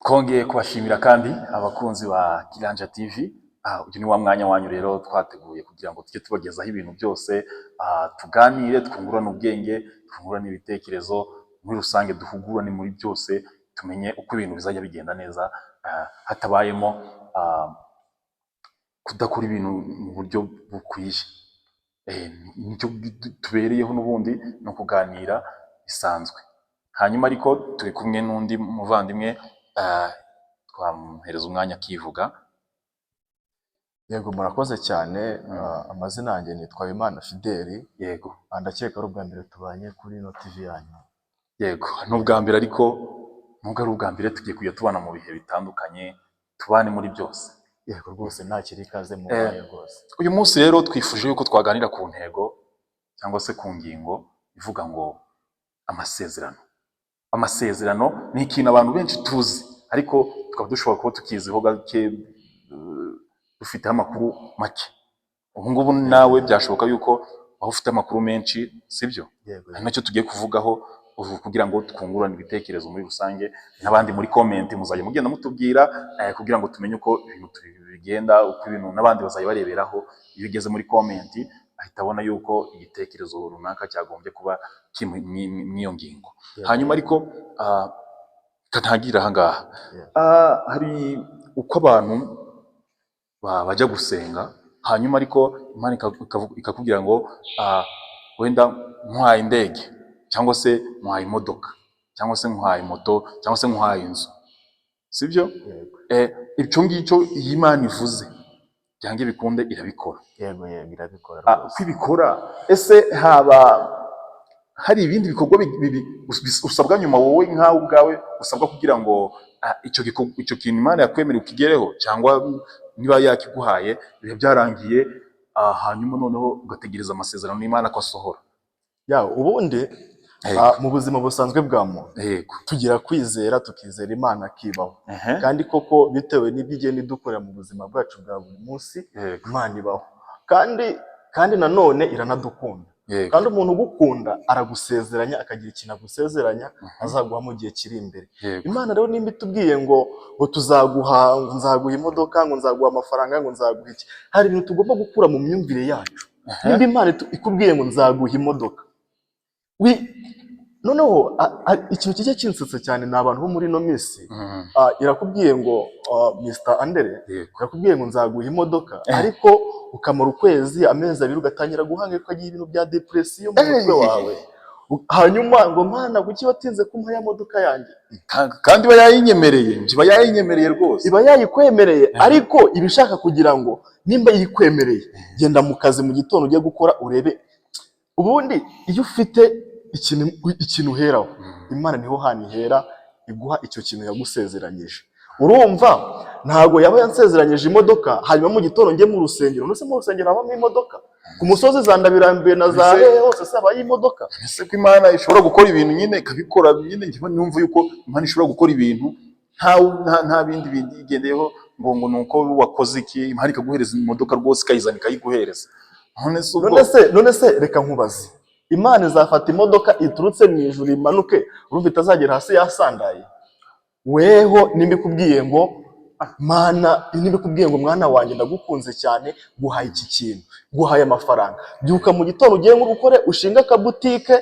Twongeye kubashimira kandi abakunzi ba Kiranja TV. Uyu ni wa mwanya wanyu rero twateguye kugira ngo tujye tubagezaho ibintu byose, tuganire, twungurane ubwenge, twungurane ibitekerezo, muri rusange duhugurane muri byose, tumenye uko ibintu bizajya bigenda neza, hatabayemo kudakora ibintu mu buryo bukwiye. Nicyo tubereyeho n'ubundi, ni ukuganira bisanzwe. Hanyuma ariko turi kumwe n'undi muvandimwe, twamuhereza umwanya akivuga. Yego, murakoze cyane. Amazina yanjye nitwa Habimana Fideli. Ndakeka ari ubwa mbere tubanye kuri ino TV yanyu. Yego, ni ubwa mbere, ariko nubwo ari ubwa mbere, tugiye kujya tubana mu bihe bitandukanye, tubane muri byose. Yego rwose, ntakiri ikaze mu bayo rwose. Uyu munsi rero twifuje yuko twaganira ku ntego cyangwa se ku ngingo ivuga ngo amasezerano. Amasezerano ni ikintu abantu benshi tuzi, ariko tukaba dushobora kuba tukiziho gake, dufiteho amakuru make. Ubu ngubu nawe byashoboka yuko waba ufite amakuru menshi, sibyo? Yego. Ari nacyo tugiye kuvugaho ubu kugira ngo twungurane ibitekerezo muri rusange, n'abandi muri comment muzajya mugenda mutubwira, kugira ngo tumenye uko ibintu bigenda, uko ibintu n'abandi bazajya bareberaho. Iyo ugeze muri comment ahita abona yuko igitekerezo runaka cyagombye kuba kiri mw'iyo ngingo. Hanyuma ariko ntangirire aha ngaha. Hari uko abantu bajya gusenga, hanyuma ariko Imana ikakubwira ngo wenda nkwaye indege, cyangwa se nkwaye imodoka, cyangwa se nkwaye moto, cyangwa se nkwaye inzu, sibyo? Yego. Icyo ngicyo iyo Imana ivuze, byange bikunde irabikora. Yego, irabikora Uko rwose. ibikora, ese haba hari ibindi bikorwa usabwa nyuma, wowe nkawe ubwawe usabwa kugira ngo icyo kintu Imana yakwemereye ukigereho, cyangwa niba yakiguhaye biba byarangiye, hanyuma noneho ugategereza amasezerano y'Imana ko asohora? Ya, ubundi mu buzima busanzwe bwa muntu tugira kwizera, tukizera Imana akibaho. Kandi koko bitewe n'ibyo igenda idukorera mu buzima bwacu bwa buri munsi, Imana ibaho. Kandi nanone iranadukunda. Kandi umuntu ugukunda aragusezeranya, akagira ikintu agusezeranya azaguha mu gihe kiri imbere. Imana rero nimba itubwiye ngo tuzaguha, ngo nzaguha imodoka, ngo nzaguha amafaranga, ngo nzaguha iki, hari ibintu tugomba gukura mu myumvire yacu. Nimba Imana ikubwiye ngo nzaguha imodoka, noneho ikintu kijya kinsetsa cyane ni abantu bo muri ino minsi. Irakubwiye ngo Mr Andere, irakubwiye ngo nzaguha imodoka, ariko ukamara ukwezi, amezi 2, ugatangira guhangayika, ukagira ibintu bya depression mu mutwe wawe. Hanyuma ngo: "Mana, kuki watinze kumpa ya modoka yanjye?" Kandi iba yayinyemereye, iba yayinyemereye rwose. Iba yayikwemereye, ariko iba ishaka kugira ngo nimba yikwemereye, genda mu kazi mu gitondo ujye gukora urebe. Ubundi iyo ufite ikintu uheraho, Imana niho hantu ihera iguha icyo kintu yagusezeranyije. Urumva, ntabwo yaba yansezeranyije imodoka, hanyuma mu gitondo njye mu rusengero. Nuse mu rusengero habamo imodoka? Ku musozi za Ndabirambiwe na za hehe hose se habayo imodoka? Ese ko Imana ishobora gukora ibintu nyine, ikabikora nyine, njyewe numva yuko Imana ishobora gukora ibintu nta bindi bindi igendeyeho, ngo ni uko wakoze iki, Imana ikaguhereza imodoka rwose, ikayizana ikayiguhereza. None se ubwo None se reka nkubaze, Imana izafata imodoka iturutse mu ijuru imanuke, urumva itazagera hasi yasandaye? Weho nimba ikubwiye ngo Mana, nimba ikubwiye ngo mwana wanjye, ndagukunze cyane, guhaye iki kintu, guhaye amafaranga, byuka mu gitondo ugiye ngo ukore, ushinge akabutike,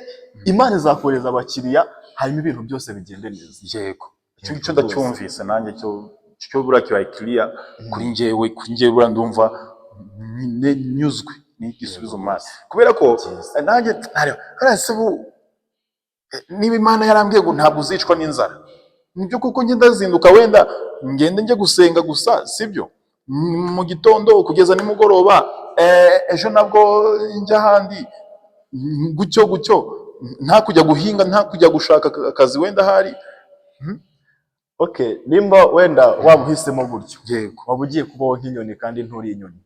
Imana izakohereza abakiriya, hanyuma ibintu byose bigende neza. Yego, icyo ngicyo ndacyumvise nanjye, cyo buriya kibaye clear kuri njyewe. Kuri njyewe buriya ndumva nyine nyuzwe n'igisubizo mu maso, kubera ko Byiza. nanjye ntareba hariya se ubu, niba Imana yarambwiye ngo ntabwo uzicwa n'inzara, nibyo kuko njye ndazinduka, wenda ngende njye gusenga gusa, sibyo, mu gitondo kugeza nimugoroba, ejo nabwo njya ahandi, gutyo gutyo, nta kujya guhinga, nta kujya gushaka akazi wenda ahari. Okay, nimba wenda waba uhisemo gutyo, waba ugiye kubaho nk'inyoni, kandi nturi inyoni.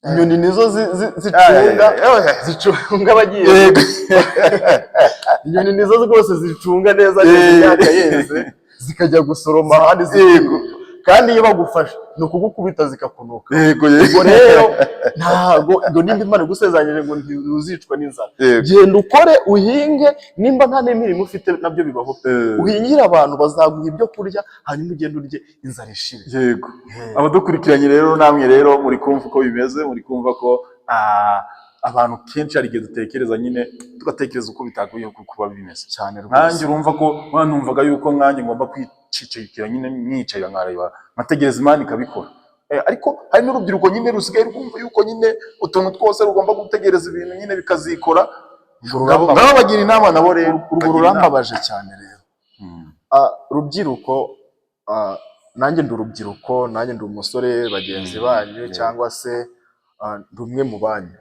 Inyoni nizo zicunga abagiye. Inyoni nizo rwose zicunga neza neza imyaka yeze, zikajya gusoroma ahandi zikiruka. Kandi iyo bagufashe ni ukugukubita zikakunuka. Yego, yego. Ubwo rero ntago ngo nimba Imana igusezeranyije ngo ntuzicwa n'inzara, genda ukore, uhinge. Nimba nta n'imirimo ufite, nabyo bibaho, uhingire abantu, bazaguha ibyo kurya, hanyuma ugende urye, inzara ishire. Yego, abadukurikiranye rero, namwe rero muri kumva uko bimeze, muri kumva ko abantu kenshi hari igihe dutekereza nyine, tugatekereza uko bitakwiye kuba bimeze. Cyane Nkanjye rwose. Urumva ko numvaga yuko nkanjye ngomba kwicicikira nyine, mwicaye nkareba, nkategereza Imana ikabikora. Ariko hari n'urubyiruko nyine rusigaye rwumva yuko nyine utuntu twose rugomba gutegereza ibintu nyine bikazikora. Urwo Nabo bagira inama nabo rero. Urwo Bagira inama. rurambabaje cyane rero. Rubyiruko, nanjye ndi urubyiruko, nanjye ndi umusore bagenzi banyu, cyangwa se ndi umwe mu banyu.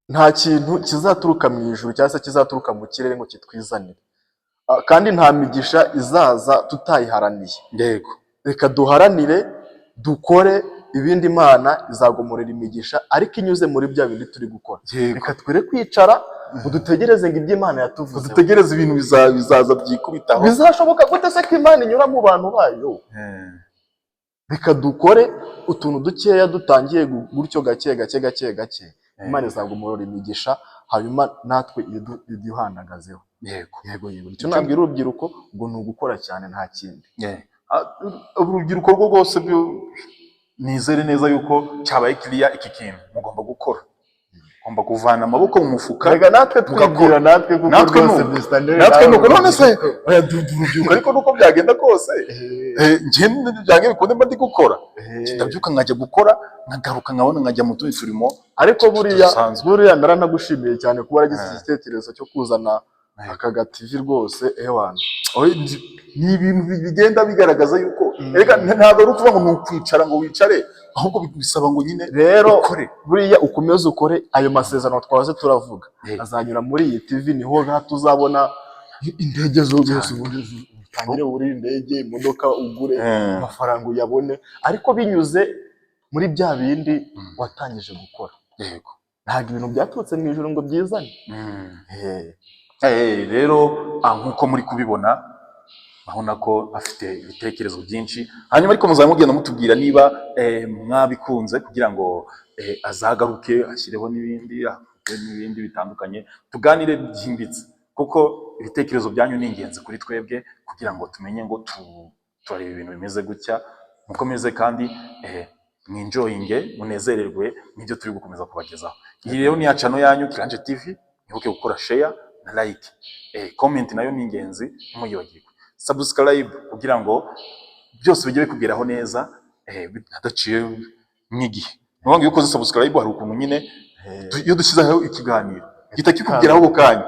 Nta kintu kizaturuka mu ijuru cyangwa se kizaturuka mu kirere ngo kitwizanire. Kandi nta migisha izaza tutayiharaniye. Reka duharanire, dukore, ibindi Imana izagomorera imigisha, ariko inyuze muri bya bindi turi gukora. Reka twere kwicara ngo dutegereze ngo ibyo Imana yatuvuze. Dutegereze ibintu bizaza byikubitaho. Bizashoboka gute se ko Imana inyura mu bantu bayo? Reka dukore utuntu dukeya dutangiye gutyo gake gake gake gake, Imana izagomorora imigisha, hanyuma natwe iduhandagazeho. Yego, icyo nabwira urubyiruko ngo ni ugukora cyane, nta kindi. Yeah. Urubyiruko rwo rwose byo nizere neza yuko cyabaye kiriya, iki kintu mugomba gukora, mugomba kuvana amaboko mu mufuka. Reka natwe Mugakora. twibwira natwe kuko Natwe rwose nuko. Mr. Ndere, Natwe nawe nuko none se urubyiruko. oya, urubyiruko, ariko nuko byagenda kose, njye byange bikunde mba ndi gukora. Ndabyuka nkajya gukora, nkagaruka nkabona nkajya mu tundi turimo Ariko buriya dusanzwe. buriya naranagushimiye cyane kuba waragize iki gitekerezo cyo kuzana aka gativi rwose, ewana. Oya, ni ibintu bigenda bigaragaza yuko reka ntabwo ari ukuvuga ngo ni ukwicara ngo wicare, ahubwo bisaba ngo nyine Rero ukore. buriya ukomeze ukore, ayo masezerano twahoze turavuga azanyura muri iyi TV, niho nka tuzabona indege zose, ubundi utangire wurire indege, imodoka ugure, amafaranga uyabone, ariko binyuze muri bya bindi watangije gukora. Ntabwo ibintu byaturutse mu ijuru ngo byizane. Rero nk'uko muri kubibona, urabona ko afite ibitekerezo byinshi. Hanyuma ariko muzaba mugenda mutubwira niba mwabikunze, kugira ngo azagaruke ashyireho n'ibindi, avuge n'ibindi bitandukanye, tuganire byimbitse, kuko ibitekerezo byanyu ni ingenzi kuri twebwe kugira ngo tumenye ngo turareba ibintu bimeze gutya. Mukomeze kandi mwenjoyinge, munezererwe n'ibyo turi gukomeza kubagezaho. Iyi rero ni ya channel yanyu Kiranje TV. Mwibuke gukora share na like, comment nayo ni ingenzi, ntimuyibagirwe, subscribe kugira ngo byose bijye bikugeraho neza hadaciye nk'igihe. Ni ukuvuga ngo iyo ukoze subscribe, hari ukuntu nyine iyo dushyizeho ikiganiro gihita kikugeraho ako kanya.